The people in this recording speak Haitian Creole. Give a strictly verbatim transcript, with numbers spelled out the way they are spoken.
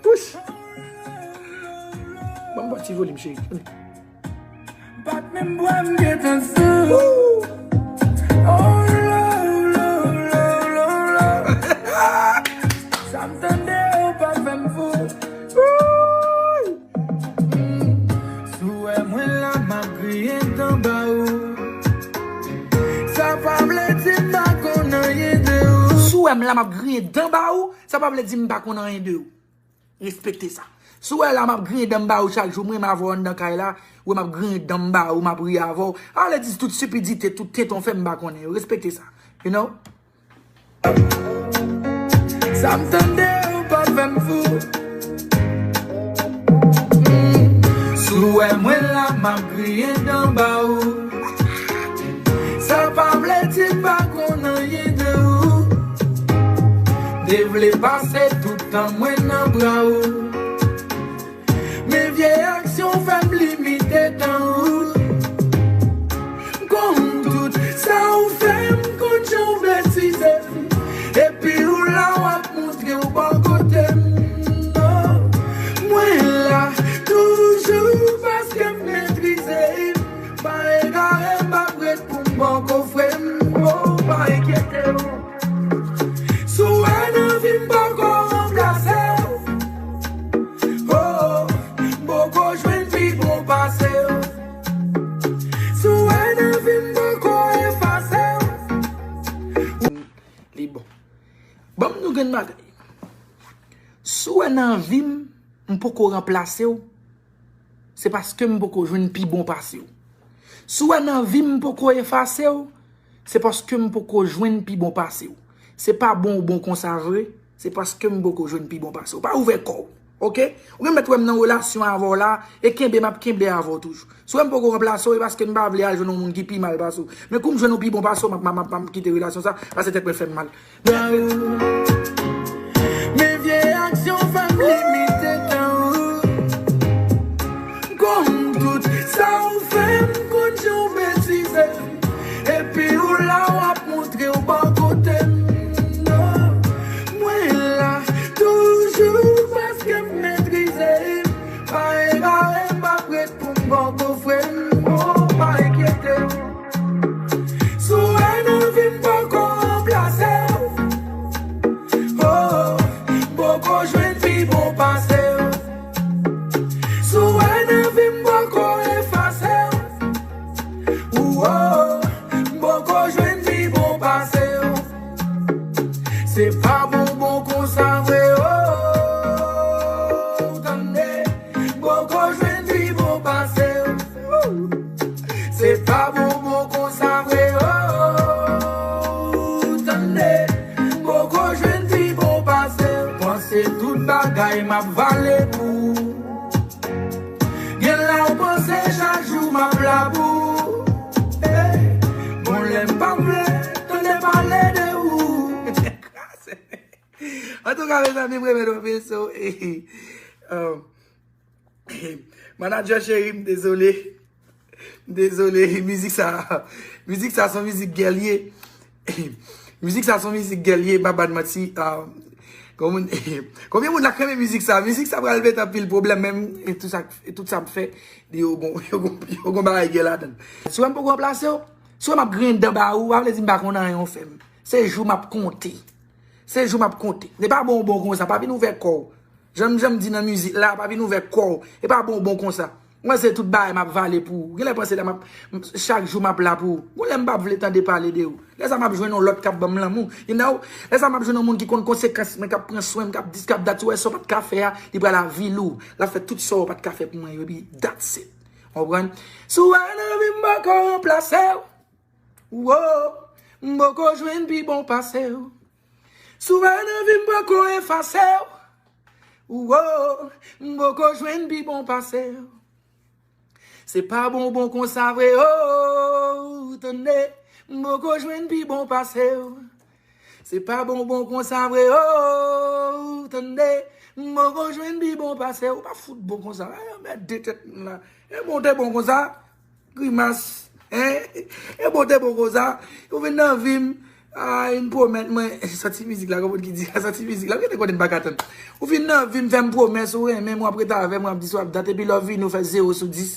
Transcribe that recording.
Wouch. Ban m yon ti volim, cheri. Bat menm bwa m gentan sou. Oh, lo, lo, lo, lo, lo. Sa m tande yo pa fè m fou. Wouy. Si w wè mwen la, m ap griyen dan ba ou. Sa pa vle di m pa konn anyen de ou. Si w wè m la, m ap griyen dan ba ou, sa pa vle di m pa konn anyen de ou. Respekte sa. Si w wè la, m ap griyen dan m ba ou chak jou, m renmen avè w anndan kay la, w wè m ap griyen dan m ba ou, m ap ri avè w. Ale di tout stipidite, tout tenten w fè m pa konnen yo. Respekte sa. You know? Sa m tande yo pa fè m fou. Mm. Si w wè mwen la, m ap griyen dan ba ou. Sa pa vle di m pa konn anyen de ou. M te vle pase tout tan mwen nan bra ou. Men vye aksyon fè m limite tan ou. M konn tout sa ou fè, m konn jan w betize m. Epi ou la w ap montre w bò kote m. Oh, mwen la toujou paske m metrize. Pa egare, m p ap ret pou m poko fre m. Oh, pa enkyete w. Si w wè nan vi m poko ranplase w. Oh, m poko jwenn pi bon pase w. Si w wè nan vi m poko efase w. Li bon. Ban m yon grenn bagay. Si w wè nan vi m, m poko ranplase w, se paske m poko jwenn pi bon pase w. Si w wè nan vi m, m poko efase w, se paske m poko jwenn pi bon pase w. Se pa bon ou bon konsa vre, se paske m poko jwenn pi bon pase w. Pa ouvè kò w, oke? Ou gen mèt wè m nan relasyon avè w la, e kenbe m ap kenbe avè w toujou. Si w wè m poko ranplase w, e paske m pa vle al jwenn yon moun ki pi mal pase w. Men kou m jwenn yon pi bon pase w, m ap, m ap, m ap, m ap kite relasyon sa, paske tèt mwen fè m mal. Men vye aksyon fè m limite tan ou. Konn tout sa ou fè m, konn jan ou betize m. Epi ou la w ap montre w bò kote m. Non, mwen la toujou paske m metrize m. Pa egare, m p ap ret pou m poko fre m. Oh, pa enkyete w. Si w wè nan vi m poko ranplase w. Oh, m poko jwenn pi bon pase w. Si w wè nan vi m poko efase w. Ou, oh, m poko jwenn pi bon pase w. Se pa bon bon konsa vre, oh, tande. M poko jwenn pi bon pase w. Se pa bon bon konsa vre, oh, tande. M poko jwenn pi bon pase w. Panse tout bagay m ap vale pou ou. Gen la ou panse chak jou m ap la pou ou. Hey, bon lè m pa vle tande pale de ou. Antouka, mezanmi, m renmen nou anpil, so, eh, um, manager cheri, m dezole. M dezole, mizik sa, mizik sa se yon mizik gè l ye. Mizik sa se yon mizik gè l ye, m pa ba n manti. Um, konbyen moun, konbyen moun la k renmen mizik sa? Mizik sa pral mete anpil pwoblèm, men e tout sa, e tout sa m fè, yo gon, yo gon, yo gon bagay gè ladan l. Si w wè m poko ranplase w, si w wè m ap griyen dan ba ou, pa vle di m pa konn anyen ou fè m. Se jou m ap konte. Se jou m ap konte. Se pa bon bon konsa, pa vin ouvè kò w. Jan m, jan m di nan mizik la, pa vin ouvè kò w. E pa bon bon konsa. Mwen se tout bagay m ap vale pou ou. Genlè panse la m ap, m, chak jou m ap la pou ou. Gon lè m p ap vle tande pale de ou. Lè sa m ap jwenn yon lòt k ap ban m lanmou. You know? Lè sa m ap jwenn yon moun ki konn konsekans mwen, k ap pran swen m, k ap dis, k ap dat, ou wè sa w pa t ka fè a, li pral avili w. L ap fè tout sa w pa t ka fè pou mwen yo, epi that's it. Ou konprann? Si w wè nan vi m poko ranplase w. Wo, m poko jwenn pi bon pase w. Si w wè nan vi m poko efase w. Wo, m poko jwenn pi bon pase w. Se pa bon bon konsa vre, oh, tande. M poko jwenn pi bon pase w. Se pa bon bon konsa vre, oh, tande. M poko jwenn pi bon pase w. Ou pa fout bon konsa. Ay, anmède tèt m la. E bon te bon konsa. Grimas. Hein? E bon te bon konsa. Ou vin nan vi m. Ah, yon pwomès, mwen, santi mizik la, konprann ki di, santi mizik la, mwen te konnen m pa ka tann. Ou vin nan vi m, fè m pwomès, ou renmen m, w ap rete avè mwen, w ap di sa, w ap dat, epi lè w vini, ou fè zewo sou dis.